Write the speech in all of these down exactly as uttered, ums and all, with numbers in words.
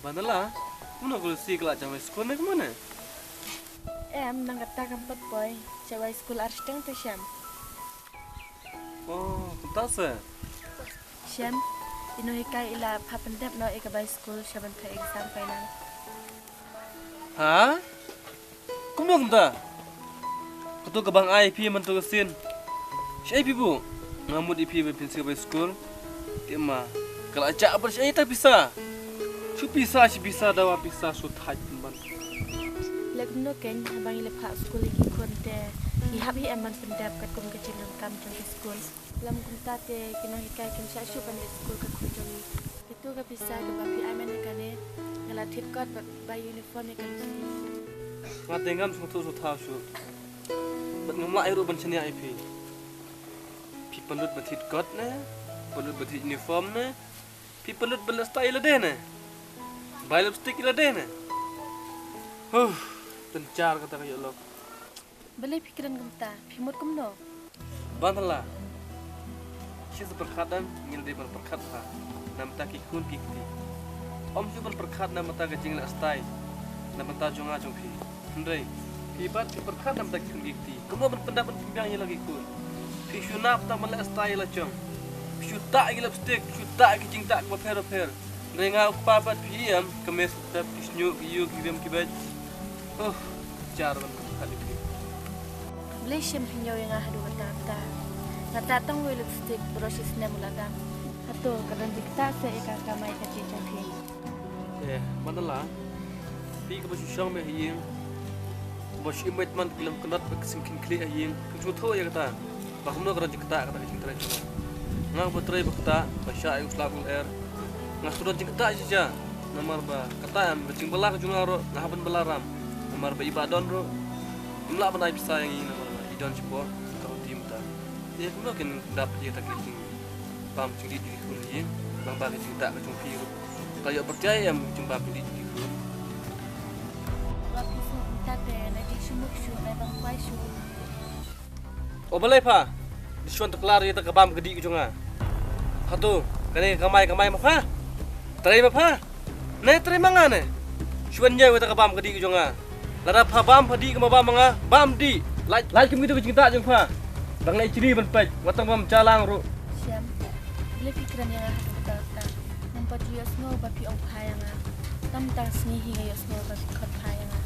Ba na la, kumno ka Lucy ka la jam bai skul ne kumno ne? Em, nang kata kam pat poi, jam bai skul ar shiteng te shem. Oh, kumta se. Shem, i nonghikai i la phah pyndep noh ïa ka bai skul sha ban pha exam final. Ha? Kumno kumta? Kato kaba nga ai ïa phi mynta ka sien. Shaei phi buh? Nga mut ïa phi ba phin siew bai skul. Te ma, ka la jah bad shaei ta pisa? Shu pisa, shu pisa, dawa pisa, shu thait pynban. Leh kumno kein, haba ngi la phah skul ïa ki khun te ngi hap hi em ban pyndep katkum ka jingdonkam jong ki skul. Lem kumta te ki nonghikai kim shah shuh ban leit skul ka khun jong ngi. Kito ka pisa kaba phi ai mynne kane nga la thied kot bad bai uniform ïa ka Lucy. Nga te ngam sngewthuh sngewthaw shuh. Bad ngam lah ïa ruh ban shaniah ïa phi. Phi pynlut ban thied kot ne? Pynlut ban thied uniform ne? Phi pynlut ban leh style ïa lade ne? Bai lipstick ïa lade ne? Huh, pynjar kata ka ïoh lok. Balei phi kren kumta, phi mut kumno? Ban la. Shi sa pyrkhat em, ngi la dei ban pyrkhat bha. Na bynta ki khun ki kti. Ym shu ban pyrkhat na bynta ka jingleh style. Na bynta jong nga jong phi. Hynrei phi bad phi pyrkhat na bynta ki khun ki kti. Kumno ban pyndap ban pynbiang ïa la ki khun. Phi shu nap tang ban leh style la jong. Phi shu tah ki lipstick, phi shu tah ki jingtah kiba pher pher. Hynrei nga u kpa bad phi em, ka mes ka tep, ki shñiuh, ki ïew, ki rem, ki beit. Oh, jar ban kali phi. Balei shem phi ñiew ïa nga haduh katta katta. Nga tah tang wei lipstick baroh shi snem u la dam. Hato ka don jingktah seh ïa ka kamai kajih jong phi? Eh, ban la. Phi kaba shu shong beit ha ïing. Ba shu im beit man ki lem kynnoh bad ki sngewkhih khlieh ha ïing. Phi sngewthuh ïa kata. Ba kumno ka don jingktah kata ka jingtrei jong nga. Nga ba trei ba ktah, ba shah ïa u slap u lyer. Nga shu don jingktah shisha. Namar ba kata em ka jingbylla ka jong nga ruh nga hap ban bylla ram. Namar ba i Bah Don ruh im lah ban ai pisa ïa ngi namar ba i don shipor ka ruti mynta. Te kumno kin dap ïa kata ka jing bam jingdih jong ki khun ïa ngi, bam ba ka jingktah ka jong phi ruh. Ka ïoh pyrthai em ka jingbam jingdih jong ki khun. Ba phi sngewthuh te na jingsngewsih shuh na bam kwai shuh. O balei pha? Dei shuwa to klar ïa ta ka bam ka dih ka jong nga. Hato kane ka kamai kamai ma pha? Trei ma pha? Ne trei ma nga ne? Shuwa ñiew ïa ta ka bam ka dih ka jong nga. Lada pha bam pha dih kumba bam ma nga, bam dih. Lait lait kum kito ki jingktah jong pha. Ba nga ïa chiri ban peit, wat tang bam jalang ruh. Shem, balei phi kren ïa nga ha kata kata? Ngam pat ju ïohsngew ba phi ong pha ïa nga. Tam tang sngi hi nga ïohsngew ba phi khot pha ïa nga.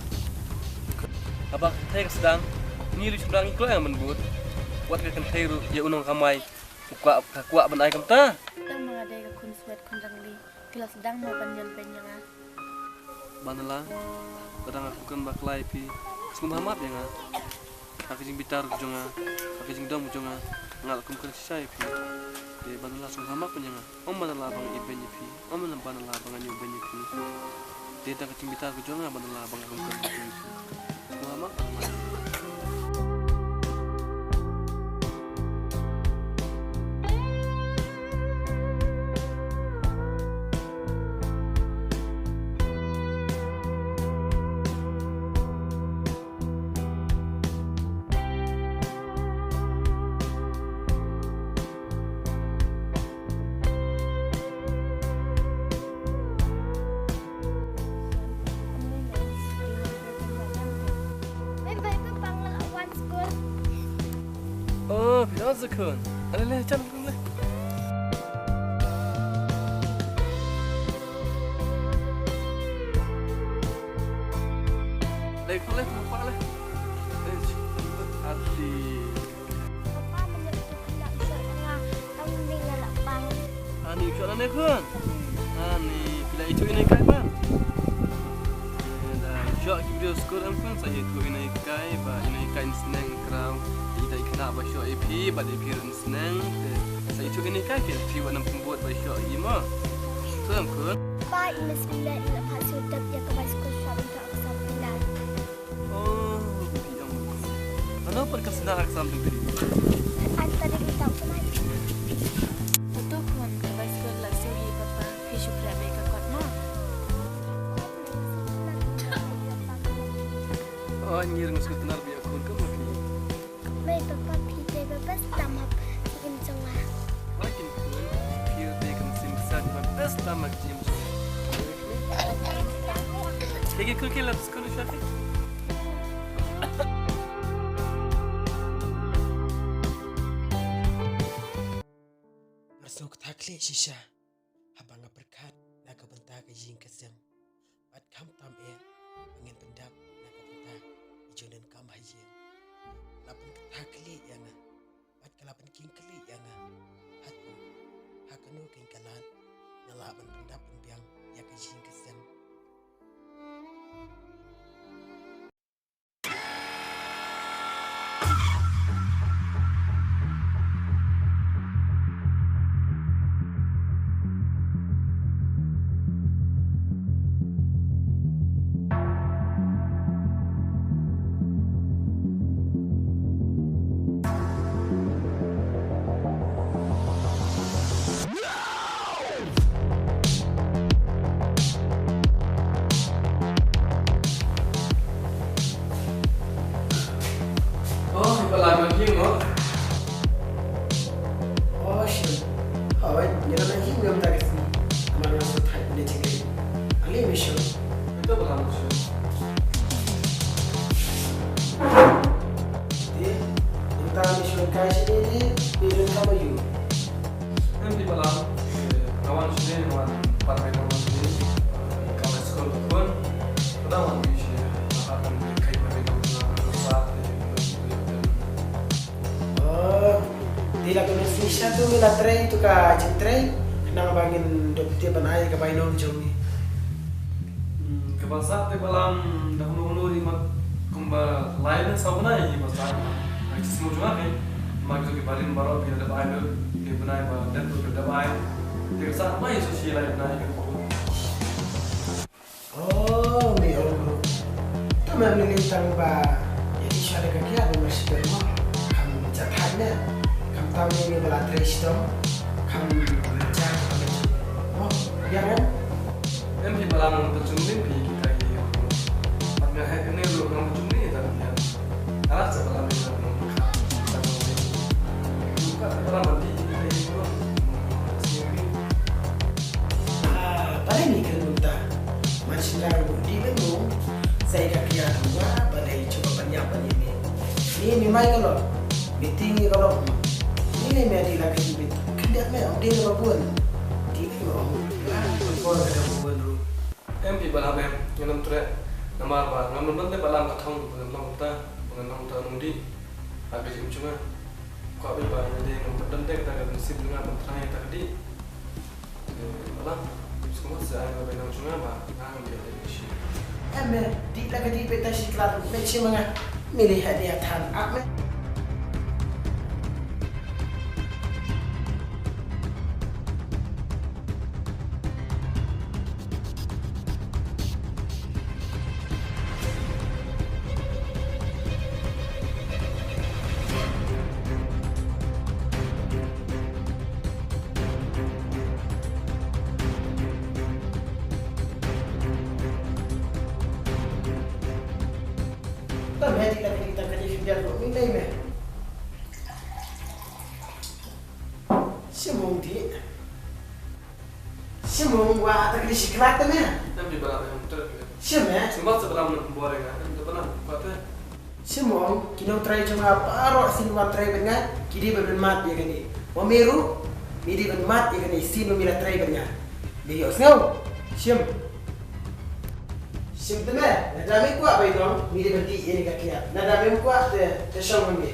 Haba ka kynthei ka sdang, ngi ruh shynrang ngi kloi ban bud. Wat ka kynthei ruh ïa u nongkamai u kwah, ka kwah ban ai kumta. Tang ma nga dei ka khun swet khun rangli, ki la sdang mo ban ñion beiñ ïa nga. Ban la, lada nga kum kren bakla ïa phi, sngewbha map ïa nga. Ha ka jingbitar ka jong nga, ha ka jingdom ka jong nga, nga la kum kren shisha ïa phi. Te ban la sngewbha map ïa nga. Ym ban la ba nga ibeiñ ïa phi, ym ban la ba nga ñion beiñ ïa phi. Te da ka jingbitar ka jong nga ban la ba nga kum kren ïa phi. Sngewbha map ïa nga. Oh, phi ong sa khun. Ale le, jan khun le. Le khun le, khun pa le. Eh, ati. Papa, mynta tu phi lah shot ïa nga, tang mynta nga lah pang. Ani shot ane khun. Ani phi la ithuh ïa i Nonghikai ban. Ïa da shot ki video score em khun, sa ithuh ïa i Nonghikai ba i Nonghikai in sneng kraw. I dei khynnah ba shot ïa phi bad ïa phi ruh in sneng. Te sa ithuh ïa i Nonghikai, ke phi wat nang pynbud ba shot ïa i mo. Ithuh em khun. Pa, i Miss Violet i la phah shuh dep ïa ka bai skul shwa ban thoh exam final. Oh, phi ong. Ano pat ka sna exam jong phi? An ta dei ka tau kumai. Hato khun, ka bai skul la siew hi papa, phi shu khreh beit ka kot mo. Oh, ngi ruh ngi shu kynnar beit ïa khun ka mo phi. Mei papa, phi dei ba best tam ha ka jingim jong nga. Wai kin khun, phi dei ka mynsiem bsa ba best tam ha ka jingim jong nga. Kiki kulki lap skul shati. Nga sngew kata khlieh shisha haba nga pyrkhat na ka bynta ka ïing ka sem. Bad khamtam eh ba ngin pyndap na ka bynta i jong donkam ha ïing. La pynkata khlieh ïa nga bad ka la pynking khlieh ïa nga. Hato ha kano kane ka lad nga lah ban pyndap pynbiang ïa ka ïing ka sem. Oh, i Balam, ïa ki mo. Oh, shit. Hawai, ïa la na hi ngam ta ka sngi. Amar na sa thai ne chike. Ali mi shit. Ito Balam, shit. Te, ita mi shit kai shit ne, ni rin ka ba yu. Em di Balam, eh, kawan shit ne, kawan pat kai kawan shit ne. Kawan sekolah pun. Pada wan mi shit ne. Akan kai pada kawan sa. Oh, te la kano shisha tu me la trei tu ka jingtrei. Khnang ba ngin dok te ban ai ka bainong jong ngi. Hmm, kaba sah te Balam da hunu hunu ri mat kumba lai ne saw bnai ri ba sah. Ai smu jong ngi. Ma ki barim baroh ki da ai ne ki bnai ba da tu da ai. Te sah mai so shi lai bnai ki. Oh, me ong ruh. Te me mlien tang ba ïa ki sha da ka kiad ba mar shitom mo. Kham ja thait ne. Kham tam ne me ba la trei shitom. Kham ja kham mo. Ïa kan? Em phi Balam nang pynchun lim phi kita ki. Pat nga hek ne ruh nang pynchun ne ta ïa. Alah sa Balam ne nang pynchun. Ka Balam nanti kita ki. Ah, balei ngi kren kumta? Man shynrang ruh dih beit mo. Sa ïa ka kñia tang ba balei chuba ban ïap ban ïa me. Ngi me mai ka lok. Me tieng ïa ka lok. Ngi lei me dih la ka dih beit. Khyndiat me ong dih la ba bun. Dih beit mo. Ah, ka por ka dang bun ruh. Em phi Balam em, ngam treh. Namar ba ngam don te Balam ka thong ba ngan long ta, ba ngan long ta nong dih. Ha ka jingim jong nga. Kwah beit ba ngan dih ngam don te kata ka prinsip jong nga ban try kata ka dih. Balam, sngewbha sa ai nga bainong jong nga ba nga ngam ïa dei shi. Em me, dih la ka dih beit ta shi klat beit shi ma nga. Me lei ha dei ha than ap me. Tam he dih la ka dih tam ka dih khyndiat ruh, me lei me. Shim ong dih. Shim ong wa ta ka dih shi klat tam he. Tam dih Balam he, tam dih. Shim he. Shim ba sa Balam na bore nga, tam dih Balam, ba te. Shim ong, ki nongtrei jong nga baroh shisien wan trei bad nga, ki dei ban mad ïa kane. Wa me ruh, me dei ban mad ïa kane shisien ba me la trei bad nga. Me ïohsngew? Shim. Shim te me, lada me kwah bainong, me dei ban dih ïa kane ka kñia. Lada mem kwah te, te shong hangne.